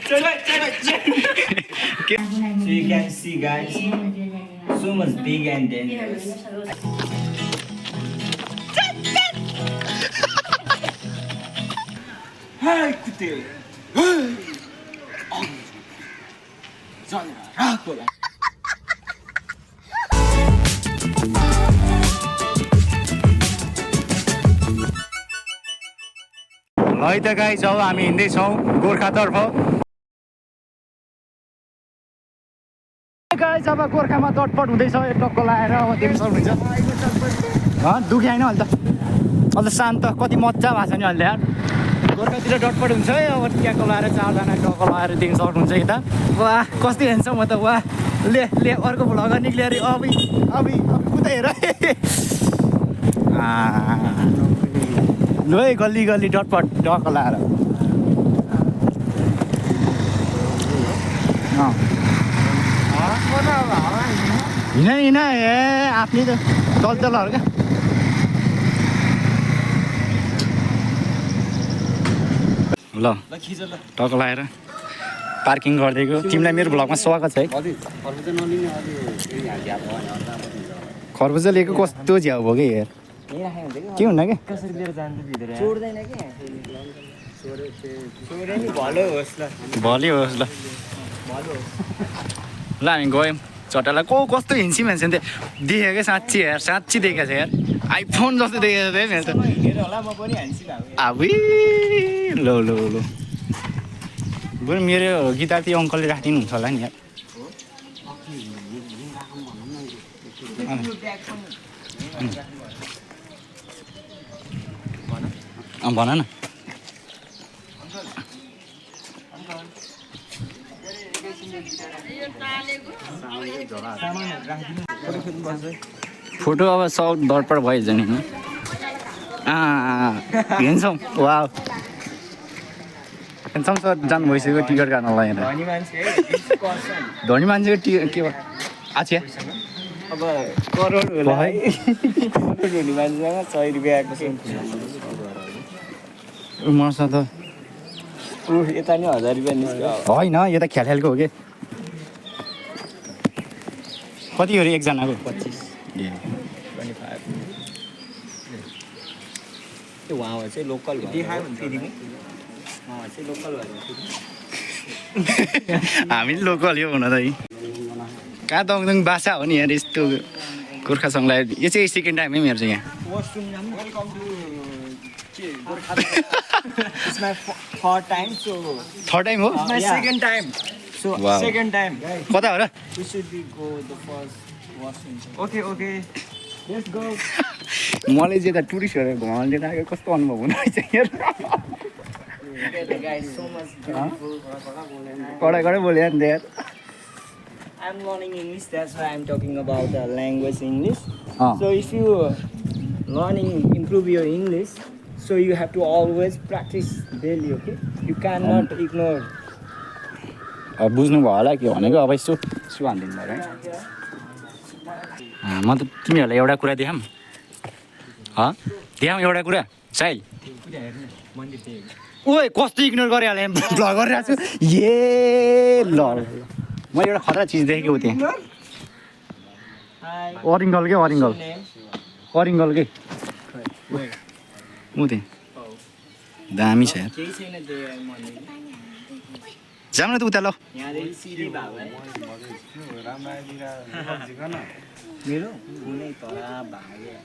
So you can see, guys, so much big and dangerous. Hi, कुत्ते. है त guys अब हामी हिँड्दैछौँ गोर्खातर्फ गाइस अब गोर्खामा तटपट हुँदैछ यो टक्क लाएर अब तिमी सक्नुहुन्छ दुखी होइन अहिले त शान्त कति मजा भएको छ नि अहिले यार गोर्खातिर डटपट हुन्छ है अब ट्याक्क लाएर चारजना टक्क लगाएर दिन सक्नुहुन्छ यता वाह कस्तो हेर्छ म त वाह ले अर्को भ्लगर निक्ल्यो अरे अबि उता हेर ल है गल्ली गल्ली डटपट टक्क लाएर हिँड ए आफ्नै त चलचलहरू क्या ल टक्क लाएर पार्किङ गरिदिएको तिमीलाई मेरो भ्लगमा स्वागत छ है खरबुजा लिएको कस्तो झ्याउ भयो कि यार के हुन्न कि भलै होस् ल ल हामी गयौँ चट्टालाई कस्तो हिँड्छ मान्छे नि देखेको क्या साँच्ची यार साँच्ची देखेको छ यार आइफोन जस्तो देखेको छ मेरो त अब ल बरु मेरो गिटार त्यो अङ्कलले राखिदिनु हुन्छ होला नि यार भन न फोटो अब सब दरपर भइहाल्छ नि हेर्छौँ वा हेर्छौँ सर जानु भइसक्यो टिकट काट्नलाई यहाँ धनी मान्छेको टिकट के भयो आच्छा अब करोड होला है धनी मान्छेसँग 100 रुपियाँको मर्छ त यता नि 1000 रुपियाँ निस्क्यो होइन यो त ख्यालको हो कि कति हो एकजनाको 25 त्यो उहाँ चाहिँ लोकल हामी लोकल हो हुन त कहाँ दङदङ बासा हो नि यार यस्तो गोर्खा सङ्घलाई यो चाहिँ सेकेन्ड टाइम है मेरो चाहिँ यहाँ It's my third time, so third time हो my second time. So Wow. second time. कता हो र We should be go the first washroom. Okay. Let's go. मलाई चाहिँ त टुरिस्टहरू घुमाउनु राखेको कस्तो अनुभव हुनु रहेछ यार The guy is so much beautiful. कडा बोले नि यार I'm learning English. That's why I'm talking about the language English. अँ So if you improve your English, so you have to always practice daily. Okay. You cannot ignore. अब बुझ्नुभयो होला के भनेको अब यसो हानिदिनु भयो है म त तिमीहरूलाई एउटा कुरा देखाऊँ एउटा कुरा साइल ओए कस्तो इग्नोर गरिहालेँ भ्लग गरिरहेको छु ए ल मैले एउटा खतरा चिज देखेको त्यहाँ Hi. अरिङ्गल के Name? अरिङ्गल के ऊ त्यहाँ दामी छ यार केही छैन त्यो मन्दिर जाऊ न त उता ल यहाँदेखि सिधै भएको मेरो कुनै तरा भाग्यो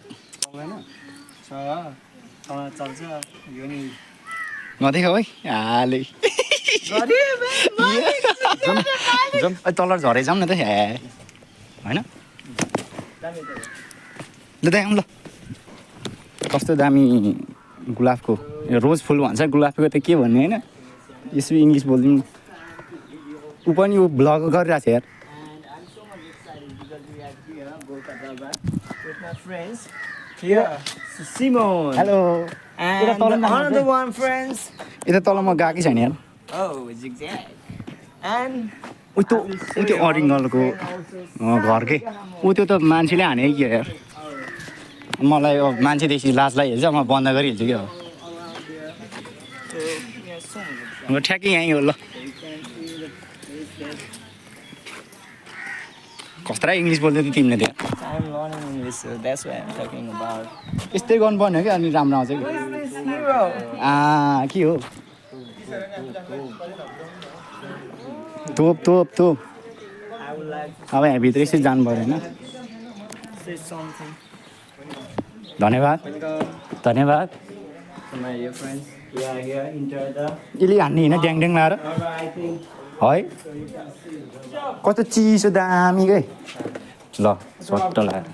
चल्छ यो नि नदेखाऊ है हालै जाउँ तल झरे जाउँ न त होइन ल देखाउँ ल कस्तो दामी गुलाबको रोज फुल भन्छ गुलाबको त के भन्ने होइन यसो इङ्ग्लिस बोलिदिउँ ऊ पनि ऊ भ्लग गरिरहेको छ यार Simon. Hello And another one, friends. यता तल म गएकै छैन यार Oh, zigzag. And ऊ त्यो अरिङ्गलको घर के ऊ त्यो त मान्छेले हाने कि यार मलाई अब मान्छेदेखि लाज लागिहाल्छ म बन्द गरिहाल्छु क्या अब ठ्याक्कै यहीँ हो ल कस्ता इङ्ग्लिस बोल्दै थियो तिमीले त्यहाँ I'm learning English, so that's what I'm talking about. यस्तै गर्नुपर्ने हो कि अनि राम्रो आउँछ कि Who is this hero? के हो तोप तोप तोप I would like अब यहाँभित्र यसरी जानु पऱ्यो होइन to say something. धन्यवाद Welcome धन्यवाद to my dear friends. We are here in Toyota. यसले हान्ने होइन ड्याङ ड्याङ लाएर Alright, I think है कस्तो चिसो दामी के ल सट्ट लाएर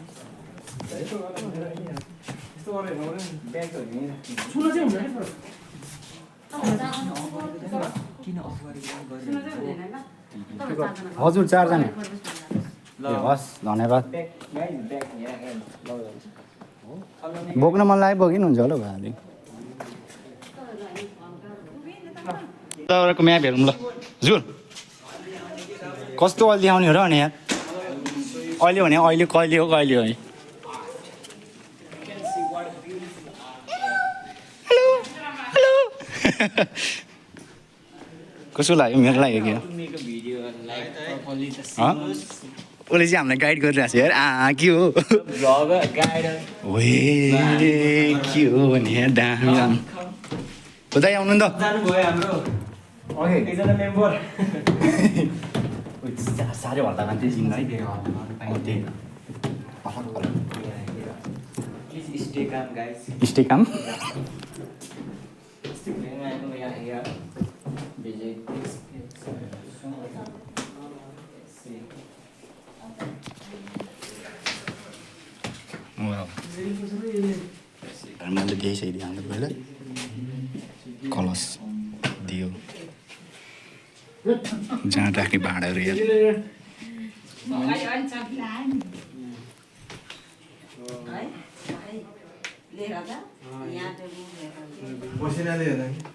हजुर चारजना ए हस् धन्यवाद back, guys, back. Yeah, and बोक्न मन लाग्यो बोकिनुहुन्छ होला भाइले तपाईँको म्याप हेरौँ ल जुर कस्तो अहिले देखाउने हो र अनि यहाँ अहिले भने अहिले कहिले हो कहिले हो है हेलो हेलो कस्तो लाग्यो मेरो लाग्यो क्या to make a video like properly the Huh? singers, उसले चाहिँ हामीलाई गाइड गरिरहेको छ यार के हो vlogger, guide. ओए के हो भने यार दामी दामी उतै आउनु नि त जानुभयो हाम्रो एकजना मेम्बर साह्रै हल्ला मान्छे चिन्न है Please stay calm, guys. Stay calm Here. Visit this place. See. मैले देखाइसकिदिएँ हाम्रो पहिला कलस दियो जहाँ राख्ने भाँडाहरू यार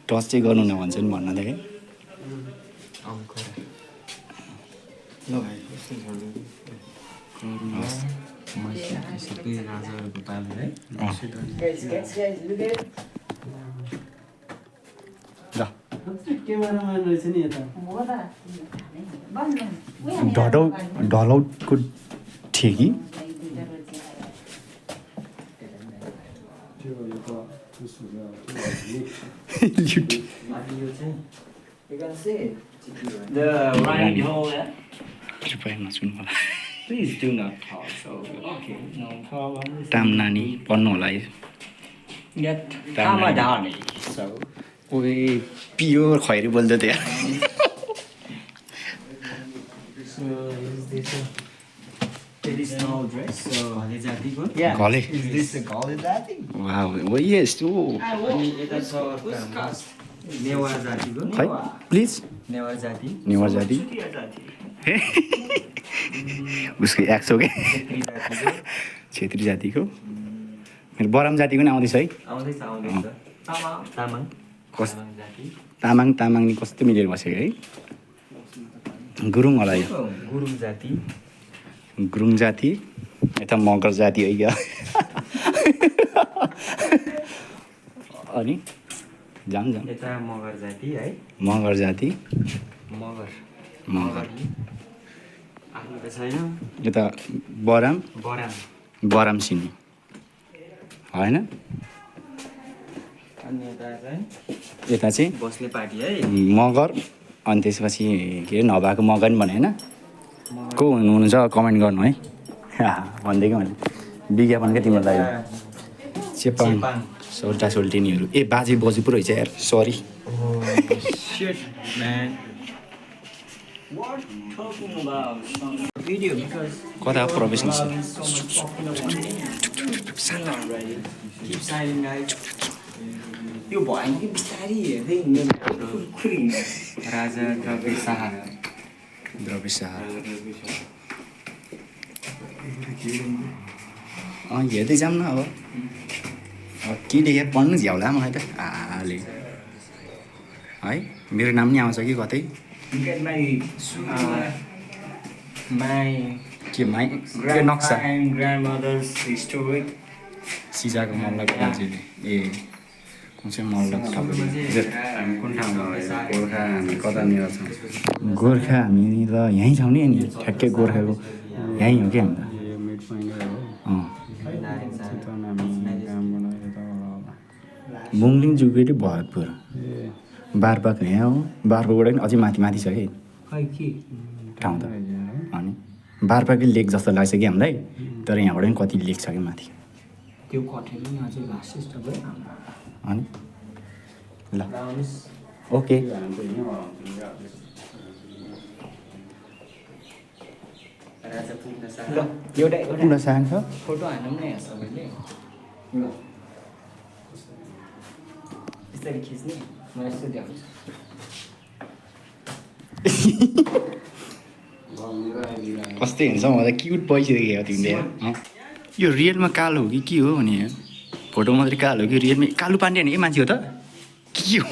टच चाहिँ गर्नु न भन्छ नि भन्न थियो Guys, look at it. ल ढलौटको थियो कि You can see it. The right hole. कृपया नसुन्नु होला Please do not talk. So okay, no problem. टाम नानी पढ्नु होला है Get Tam Ramadani. So ओए प्योर खैरी बोल्दै थियो यार so is this a traditional dress? So yeah. Gale. Is this a Gale Jati? Wow oh yes oh Newar जातिको खै प्लिज नेवार जाति नेवार जाति सुतिया जाति उसको एक्स हो क्या छेत्री जातिको छेत्री जातिको मेरो बराम जातिको नि आउँदैछ है आउँदैछ आउँदैछ तामाङ तामाङ कस तामाङ जाति तामाङ तामाङ नि कस्तो मिलेर बसेको है गुरुङ होला यो गुरुङ जाति गुरुङ जाति यता मगर जाति है क्या अनि जाम जाम यता मगर जाति है मगर जाति मगर मगर आफ्नो त छैन यता बराम बराम बराम सिनी होइन अनि यता चाहिँ यता चाहिँ बस्ने पार्टी है मगर अनि त्यसपछि के अरे नभएको मगर नि भने होइन को हुनुहुन्छ कमेन्ट गर्नु है भनिदिएको मैले विज्ञापनकै तिम्रो लागि चेपाङ सोल्टा सोल्टिनीहरू ए बाजे बजु पो रहेछ यार sorry Shit, man. What talking about some video because कता प्रवेश Keep silent, guys. यो भएन कि बिस्तारी हेर्दै राजा द्रव्य शाह द्रव्य शाह हेर्दै जाऊँ न अब के देखेर पढ्नु झ्याउला मलाई त हाले है मेरो नाम नि आउँछ कि कतै Look at my के माइ के grandpa नक्सा and grandmother's story. सिजाको मल्लको मान्छेले ए कुन चाहिँ मल्लको ठाउँको कुन ठाउँमा हो यो? गोर्खा हामी कतानिर छौँ गोर्खा हामी त यहीँ छौँ नि अनि ठ्याक्कै गोर्खाको यहीँ हो क्या हामी त यो मिड पोइन्ट हो अँ चितवन हामी कामबाट यता होला मुङलिङ जुगेटी भरतपुर ए बारपाक यहाँ हो बारपाकबाट पनि अझै माथि माथि छ कि खै के ठाउँ त अनि बारपाकै लेक जस्तो लाग्छ कि हामीलाई तर यहाँबाट पनि कति लेक छ कि माथि त्यो कठेर नि अझै लास्ट तपाईँ अनि ल ओके ल एउटा पुरा चाहन्छ फोटो हानौँ न यहाँ सबैले ल यसरी खिच्ने म यस्तो देखाउँछु कस्तै हुन्छ म त क्युट भइसक्यो तिमीले अँ। यो रियलमा कालो हो कि के हो भने फोटो मात्रै कालो हो कि रियलमा कालो पाण्डे नि के मान्छे हो त के हो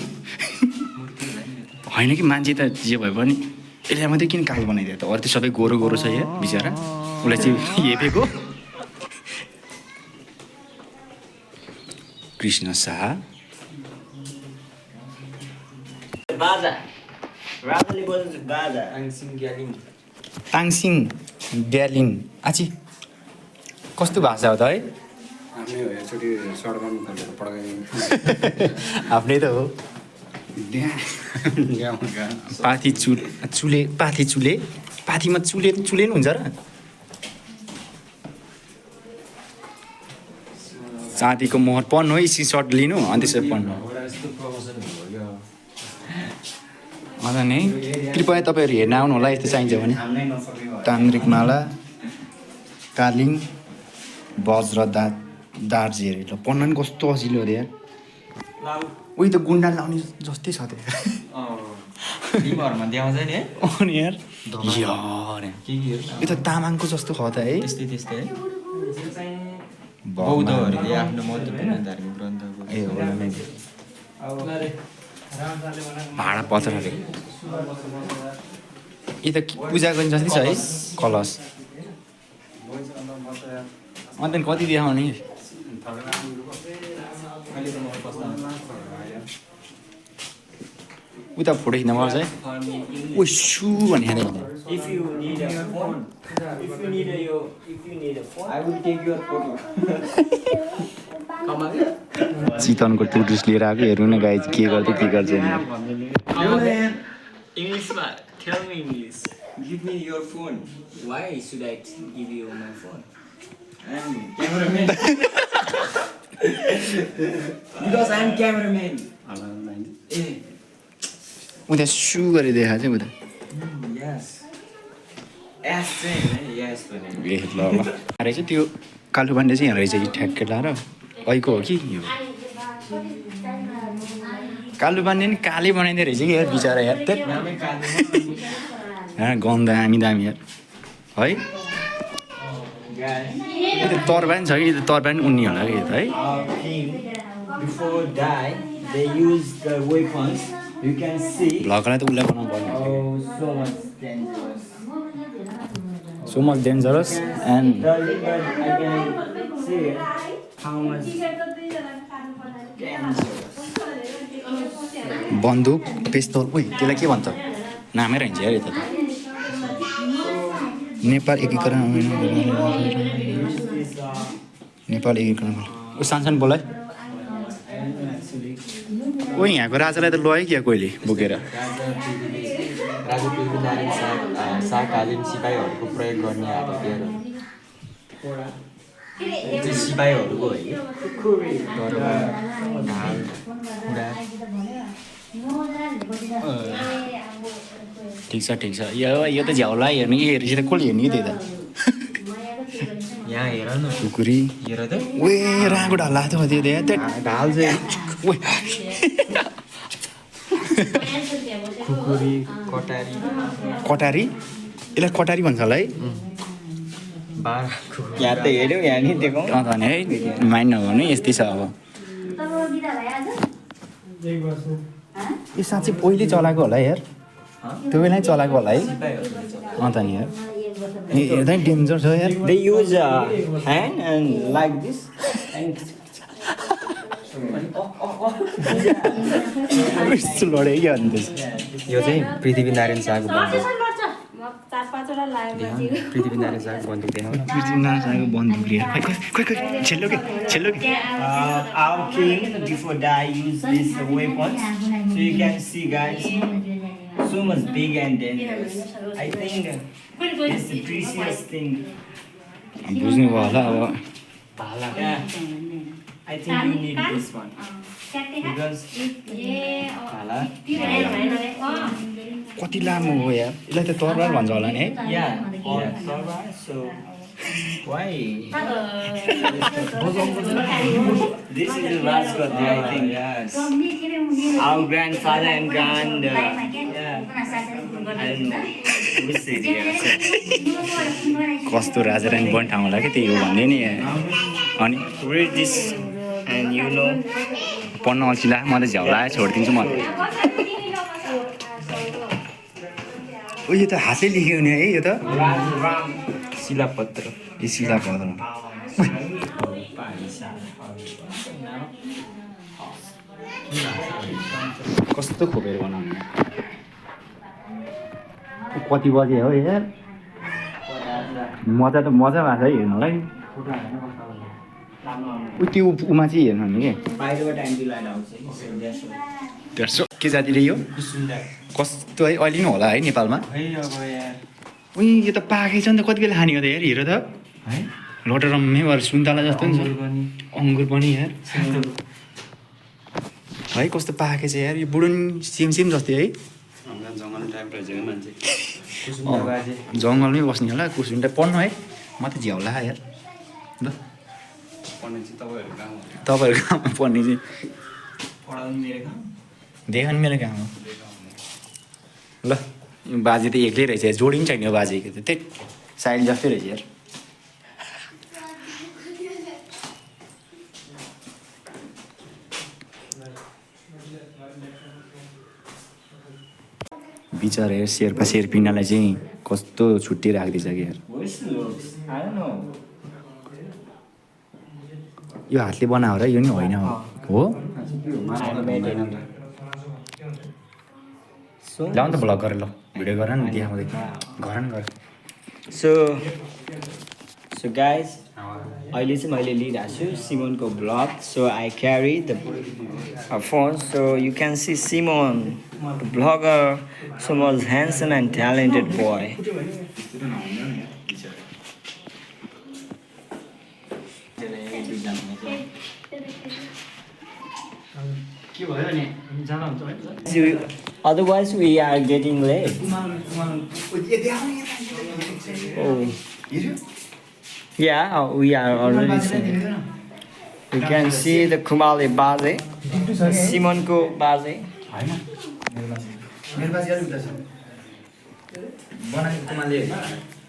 होइन कि मान्छे त जे भए पनि यसलाई मात्रै किन कालो बनाइदियो त अरू त सबै गोरो गोरो छ यहाँ बिचरा उसलाई चाहिँ हेपेको कृष्ण शाह बाजा राजाले बजाउँछ बाजा ताङसिङ ग्यालिङ आची कस्तो भाषा हो त है आफ्नै हो एकचोटि सडकमा खोलेर पड्काइदिनु आफ्नै त हो पाथी चुले पाथी चुले पाथीमा चुले चुले नि हुन्छ र चाँदीको मोहर पढ्नु है सी सर्ट लिनु अनि त्यसरी पढ्नु अन्त नि कृपया तपाईँहरू हेर्न आउनु होला यस्तो चाहिन्छ भने तान्द्रिक माला कालिङ वज्र दार्जीहरू ल पढ्न नि कस्तो असिलो अरे यार उही त गुन्डा लाउने जस्तै छ त्यो फिल्महरूमा देखाउँछ नि है अनि यार यार यो त तामाङको जस्तो ख त है त्यस्तै त्यस्तै है बौद्धहरूले बौद्धहरूले आफ्नो महत्त्वपूर्ण धार्मिक ग्रन्थको ए होला नै भाडा पत्रले यो त पूजा गर्ने जस्तै छ है कलश अन्त कति देखाउने उता फोटो खिच्न पर्छ है ओ सु भन्ने खाने If you need a phone, if you need a phone, I will take your photo. Come again? चितवनको टुरिस्ट लिएर आएको हेर्नु न गाई के गर्दै के गर्छ नि Come again. English, tell me English. Give me your phone. Why should I give you my phone? I'm cameraman. Because I'm cameraman. Eh, उता सु गरेर देखाएको चाहिँ उता yes. Yes चाहिँ yes भने ए ल ल रहेछ त्यो कालु पाण्डे चाहिँ यहाँ रहेछ कि ठ्याक्कै लाएर ऐको हो कि यो कालु पाण्डे नि कालै बनाइदियो रहेछ कि यार बिचरा यार त्यही नामै कालो गन्दा दामी दामी यार है यो त तरबान छ कि यो त तरबान उन्नी होला कि यो त है King, before die, they use the weapons. You can see. भ्लगलाई त उसलाई बनाउनु पर्ने Oh, so much dangerous. So much dangerous and The river, I can see how much dangerous. बन्दुक पिस्तोल उही त्यसलाई के भन्छ नामै रहन्छ यार यता त नेपाल एकीकरण नेपाल एकीकरण ऊ सानसानो बोलाइ ओ यहाँको राजालाई त लयो क्या कोहीले बोकेर राजा पृथ्वीनारायण शाहकालीन सिपाहीहरूको प्रयोग गर्ने हतियार त्यो सिपाहीहरूको हो है ढाल खुडा ठिक छ यो त झ्याउला हेर्ने कि हेरेपछि त कसले हेर्ने कि त्यही त यहाँ हेर न खुकुरी हेर त ओए राँगो ढल्ला थियो त्यो त्यहाँ ढाल चाहिँ ओए खुकुरी कटारी कटारी यसलाई कटारी भन्छ होला है बाह्र यहाँ त हेऱ्यौ यहाँ नि देखाउँ अँ त नि है माइन्ड नगर्नु यस्तै छ अब यो साँच्चै पहिले चलाएको होला यार त्यो बेला चलाएको होला है अँ त नि यार हेर्दा नि डेन्जर छ यार They use a hand and like this and यस्तो लड्यो क्या अन्त यो चाहिँ पृथ्वीनारायण शाहको बन्दुक पृथ्वी नारायण शाहको बन्दुक देखाउन पृथ्वीनारायणको बन्दुक लिएर खै छेल्लो कि Our king before die used these weapons. So you can see, guys, so much big and dangerous. I think it's a precious thing. बुझ्नुभयो होला अब Yeah, I think you need this one because कति लामो हो यार यसलाई त तरवार भन्छ होला नि है yeah, or Sarva. So why? This is the last one, I think. Yes. Our grandfather and yeah, I don't know. Which city? कस्तो राजा रानी बन्ने ठाउँ होला कि त्यही हो भन्ने नि अनि Read this, and you know. पढ्न अल्छी ला म त झ्याउला छोडिदिन्छु म ओ यो त हातले लेख्यो नि है यो त शिलापत्र यो शिलापत्र कस्तो खोपेर बनाउने कति बजे हो यार मजा त मजा भएको छ है हेर्नुलाई त्यो उमा चाहिँ हेर्नु नि कि बाहिरबाट एन्टिलाइट आउँछ तेर्सो के जातिले यो कस्तो है अहिले नै होला है नेपालमा है अब यार उही यो त पाकै छ नि त कति बेला खाने हो त यार हेर त है लटरम्मै भएर सुन्तला जस्तो नि छ अङ्गुर पनि यार है कस्तो पाकै छ यार यो बुढो नि सेम जस्तै है जङ्गल टाइप रहेछ कि मान्छे कुसुन्डा बाजे जङ्गलमै बस्ने होला कुसुन्टा पढ्नु है म त झ्याउला यार ल पढ्ने चाहिँ तपाईँहरू गाउँ तपाईँहरूको गाउँमा पढ्ने चाहिँ पढाउनु मेरो काम देखा नि मेरो गाउँमा ल यो बाजे त एक्लै रहेछ यार जोडी पनि छैन यो बाजेको त त्यही साइल जस्तै रहेछ यार बिचरा यार शेर्पा शेर्पिनालाई चाहिँ कस्तो छुट्टी राखिदिन्छ कि यार Which looks? I don't know. यो हातले बनायो र यो नि होइन हो So, ल नि त भ्लग गरेर ल भिडियो गर नि देखाउँदै गर न गर so guys, अहिले चाहिँ मैले लिइरहेको छु सिमोनको blog. So I carry the phone. So you can see Simon, the blogger, so much handsome and talented boy. Otherwise we are getting late. Oh. Yeah, we are already seeing. You can see the Kumali Baze, Simonko Baze.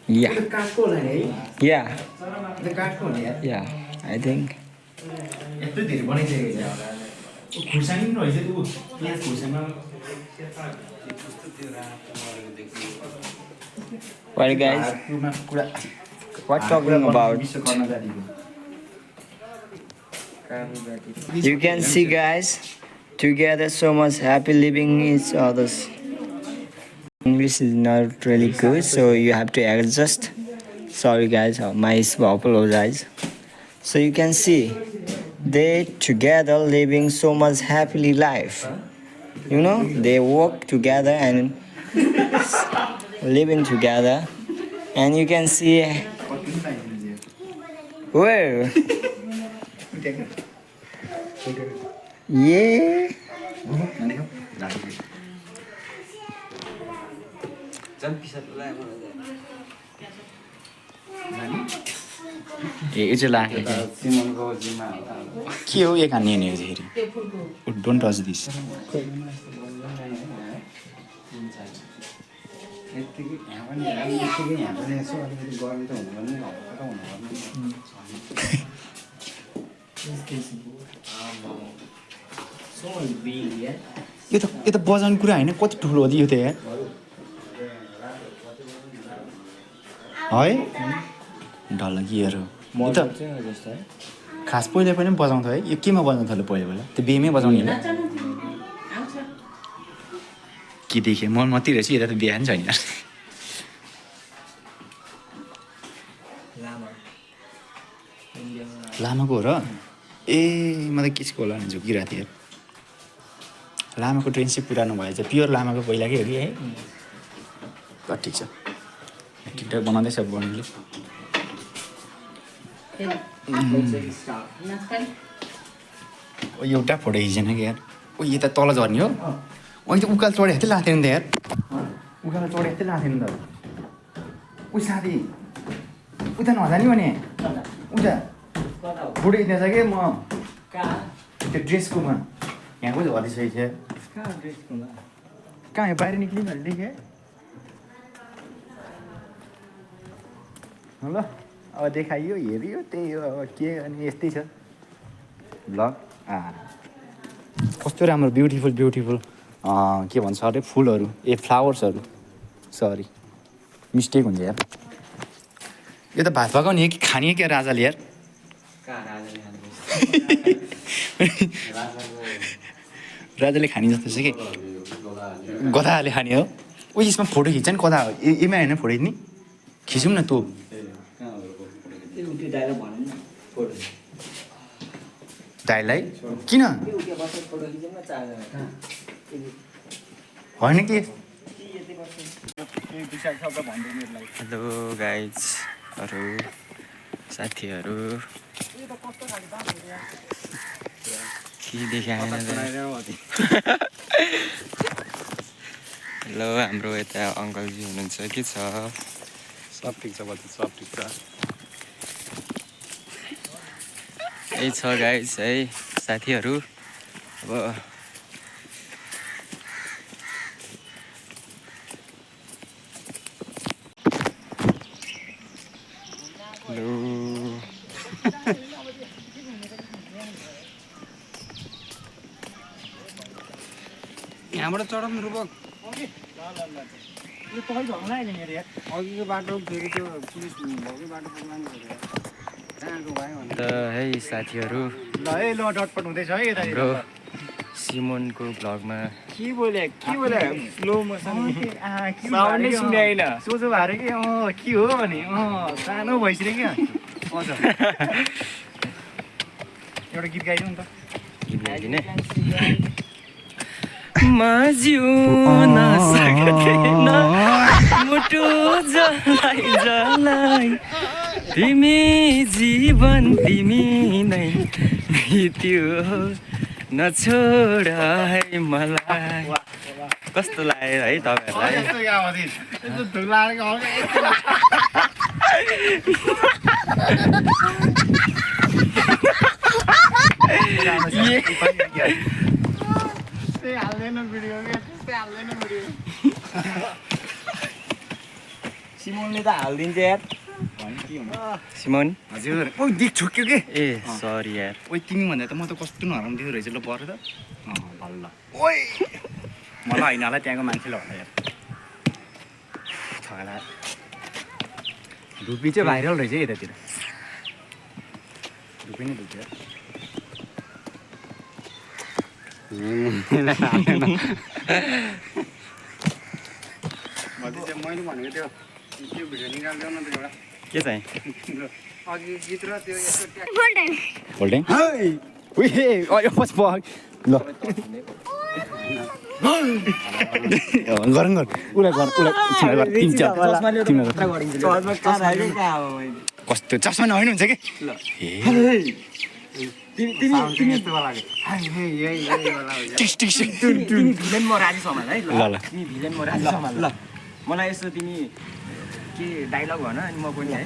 Yeah. Yeah. Yeah, I think. Well, guys, what talking about? You can see, guys, together so much happy living each other's. English is not really good, so you have to adjust. Sorry, guys, my apologize. So you can see they together living so much happily life. You know, they work together and living together, and you can see where. Yeah. यो चाहिँ लाग्यो सिमनको जिम्मा होला के हो एक हान्ने हेर्ने फेरि डोन्ट टच दिस यत्तिकै यहाँ पनि यसो अलिकति गर्मी त हुनुपर्ने हल्का त हुनुपर्ने यो त बजाउने कुरा होइन कति ठुलो हो यो त यार है डल्ला कि हेर यो त खास पहिले पनि बजाउँथ्यो है यो केमा बजाउँथ्यो होला पहिला त्यो बेमै बजाउने होइन के देखेँ म मात्रै रहेछ यता त बिहा नि छैन लामाको हो र ए म त किसको होला भने झुकिरहेको थिएँ लामाको ट्रेन चाहिँ पुरानो भएछ प्योर लामाको पहिलाकै हो कि है ल ठिक छ ठिकठाक बनाउँदैछ बहिनीले एउटा फोटो खिचेन कि यार ओ यो त तल झर्ने हो अहिले त उकालो चढेको थिएँ लाथेँ नि त यार उकालो चढेको थिएँ लाथेँ नि त ऊ साथी उता नजाने भने उता फोटो खिच्न छ कि म त्यो ड्रेसकोमा यहाँ को झरिसकेको छ कहाँ बाहिर निक्लियो भने देखेँ ल अब देखाइयो हेऱ्यो त्यही हो अब के अनि यस्तै छ ब्लग कस्तो राम्रो ब्युटिफुल के भन्छ अरे फुलहरू फ्लावर्सहरू सरी मिस्टेक हुन्छ यार यो त भात पकाउने हो कि खाने क्या राजाले यार राजाले खाने जस्तो छ कि गधाले खाने हो ऊ यसमा फोटो खिच्छ नि कता हो एमा होइन फोटो खिच्ने खिचौँ न तँ दाइलाई किन होइन कि हेलो गाइजहरू साथीहरू के देखाएन हेलो हाम्रो यता अङ्कलजी हुनुहुन्छ के छ सब ठिक छ बच्चा सब ठिक छ यही छ गाइज है साथीहरू अब हेलो यहाँबाट चढाउँ न रूपक यो तपाईँ झर्न आएन मेरो यार अघिको बाटो फेरि त्यो पुलिस भएकै बाटो पुग्नु पऱ्यो कहाँको भयो भने त है साथीहरू ल है ल डटपट हुँदैछ है यता हाम्रो सिमोनको भ्लगमा के बोले स्लो मोसन साउन्डै सुनाएन सोझो भएर कि के हो भने सानो भइसक्यो क्या हजुर एउटा गीत गाइदिउँ नि त गीत गाइदिने म जिउन सक्दिन मुटु जलाई तिमी जीवन तिमी नै बित्यो नछोड है मलाई कस्तो लाग्यो है तपाईँहरूलाई सिमोनले त हालिदिन्छ यार सिमोन हजुर ओ देख छुक्यो के ए सरी यार ओइ तिमी भन्दा त म त कस्तो नहराउँथ्यो रहेछ ल पर त भल्ल ओइ मलाई होइन होला त्यहाँको मान्छेले होला यार छगडा धुपी चाहिँ भाइरल रहेछ है यतातिर धुपी नै धुप्यो मैले भनेको त्यो भिडियो निकालिदेऊ न त एउटा के चाहिँ अघि गीत र त्यो यस्तो होल्डिङ अयो पछि ल गरौँ उसलाई कस्तो चस्मा नहोइनु हुन्छ कि मलाई यसो तिमी के डाइलग भन अनि म पनि है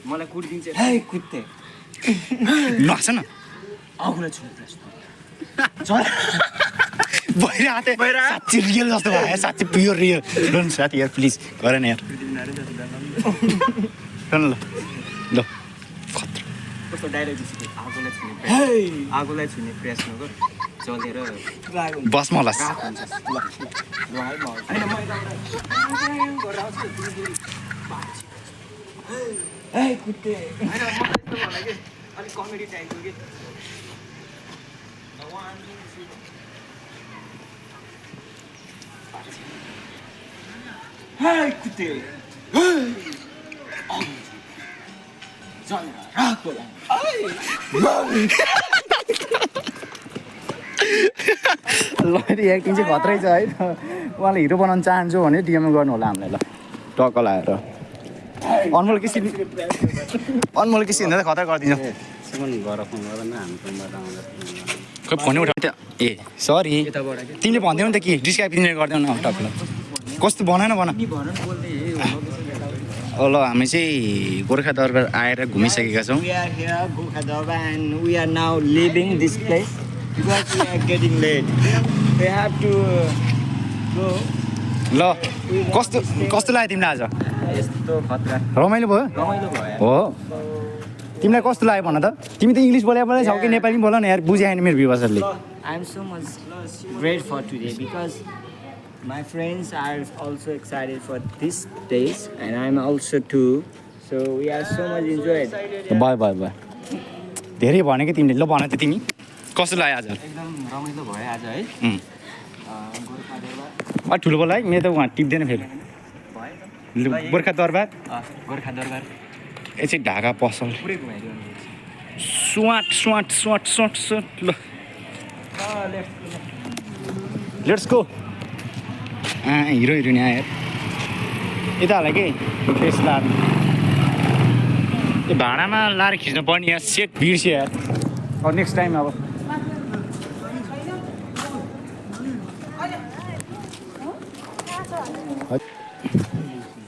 मलाई कुटिदिन्छ कुद्थे नर्छ न आफूलाई छुने साँच्ची रियल जस्तो भयो साँच्ची प्योर रियल डोन्ट साथी यार प्लिज गर न यार ल ल खतरा कस्तो डाइलग सिके आगोलाई छुने प्रयास नगर चलेर बस मलाई कुद्थे अलिक कमेडी टाइपको कि कुद्थे ल एक्टिङ चाहिँ खत्रै छ है उहाँले हिरो बनाउन चाहन्छु भने डिएमए गर्नु होला हामीलाई ल टक्क लगाएर अनमोल किसिम त खतरा गरिदिन्छ सिमन गर फोन गर न हामी फोनबाट आउँदा खै फोनै उठाउ त ए सरी तिमीले भन्दैनौ नि त कि डिस्क्राइब तिमीले गर्दैनौ न टक्क कस्तो भन न ल हामी चाहिँ गोर्खा दरबार आएर घुमिसकेका छौँ We are here, Gokha Darbar, and we are now leaving this place because we are getting late. We have to go. ल कस्तो कस्तो लाग्यो तिमीलाई आज यस्तो खतरा रमाइलो भयो रमाइलो भयो हो तिमीलाई कस्तो लाग्यो भन त तिमी त इङ्ग्लिस बोले छौ कि नेपाली बोल न यार बुझाएन मेरो भ्युवर्सहरूले I am so much great for today because my friends are also excited for this days and I am also too. So we are so much enjoyed. भयो धेरै भन्यो कि तिमीले ल भन त तिमी कस्तो लाग्यो आज एकदम रमाइलो भयो आज है गोर्खा दरबार ठुलो बोल है मेरो त उहाँ टिप्दैन फेरि भयो गोर्खा दरबार गोर्खा दरबार यसै ढाका पसल पुरै घुमाइदियो स्वाट ल लेट्स गो हिरो हिरोइनी आयो यार यता होला कि फेस लाएर त्यो भाँडामा लाएर खिच्नु पर्ने यार सेट बिर्स्यो यार अब नेक्स्ट टाइम अब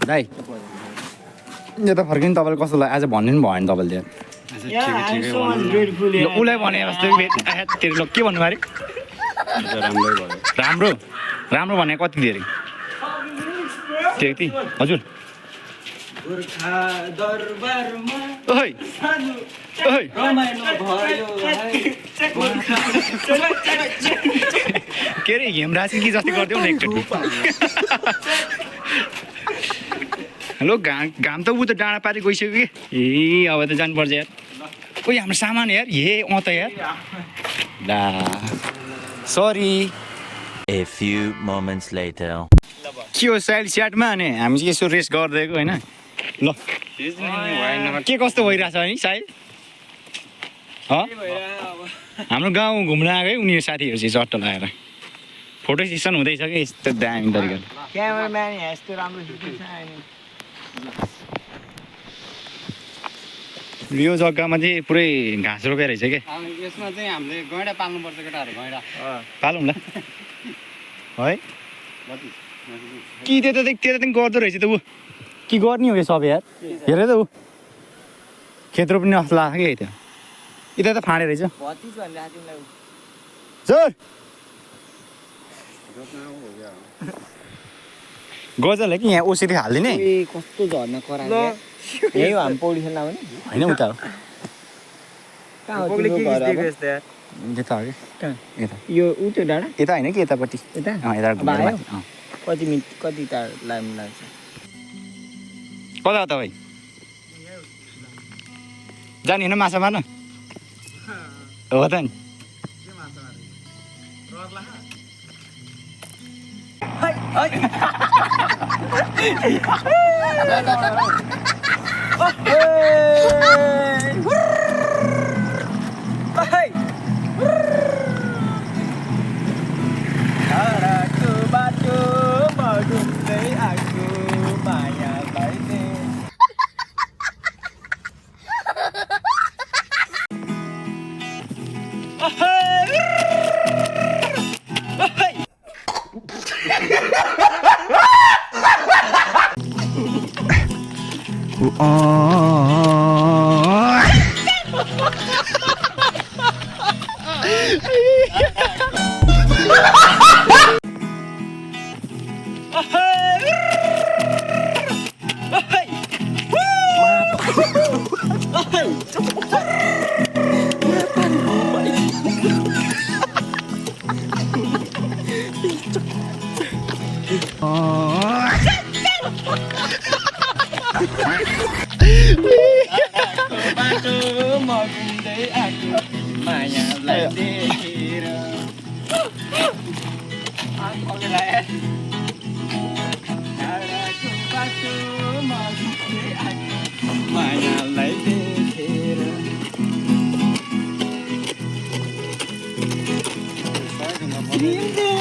दाइ यता फर्किनु तपाईँलाई कस्तो लाग्यो आज भन्नु पनि भएन तपाईँले यार Yeah, I am so much grateful. ल उसलाई भने जस्तो तेरो ल के भन्नु अरे राम्रै भयो राम्रो राम्रो भने कति धेरै त्यति हजुर गोर्खा दरबारमा ओइ ओइ रमाइलो भयो के अरे हेमराज कि जस्तै गरिदेऊ न एकचोटि हेलो घाम त ऊ त डाँडा पारि गइसक्यो कि ए अब त जानुपर्छ यार ओइ हाम्रो सामान यार त यार ला sorry A few moments later. के हो साइड स्याटमा अनि हामी चाहिँ यसो रेस्ट गरिदिएको होइन ल के कस्तो भइरहेछ नि साइड हाम्रो गाउँ घुम्न आएको है उनीहरू साथीहरू चाहिँ चट्ट लगाएर फोटो सेसन हुँदैछ कि यस्तो दामी तरिकाले क्यामेराम्यान यस्तो राम्रो खिच्दैछ अनि यो जग्गामा चाहिँ पुरै घाँस रोपेर रहेछ क्या यसमा चाहिँ हामीले गैँडा पाल्नुपर्छ केटाहरू गैँडा पालौँ ल है कि त्यता त्यता गर्दो रहेछ त ऊ के गर्ने हो यो सब यार हेर त ऊ खेत रोप्ने जस्तो लाग्छ कि यता यता त फाँडे रहेछ भतिज भनेर तिमीलाई सर गजल है कि यहाँ ओसिरी हालिदिने ए कस्तो झर्ना करायो यही हो हामी पौडी खेल्न आउने होइन उता हो कहाँ हो तिम्रो घर अब? यता हो कि कहाँ यता यो ऊ त्यो डाँडा यता होइन कि यतापट्टि यता यता अब आयो? घुमेर माथि कति टाढो लामो लाग्छ कता हो तपाईँ जाने होइन माछा मार्न हो त नि बाटो डुब्दै आएको मायालाई निम्ति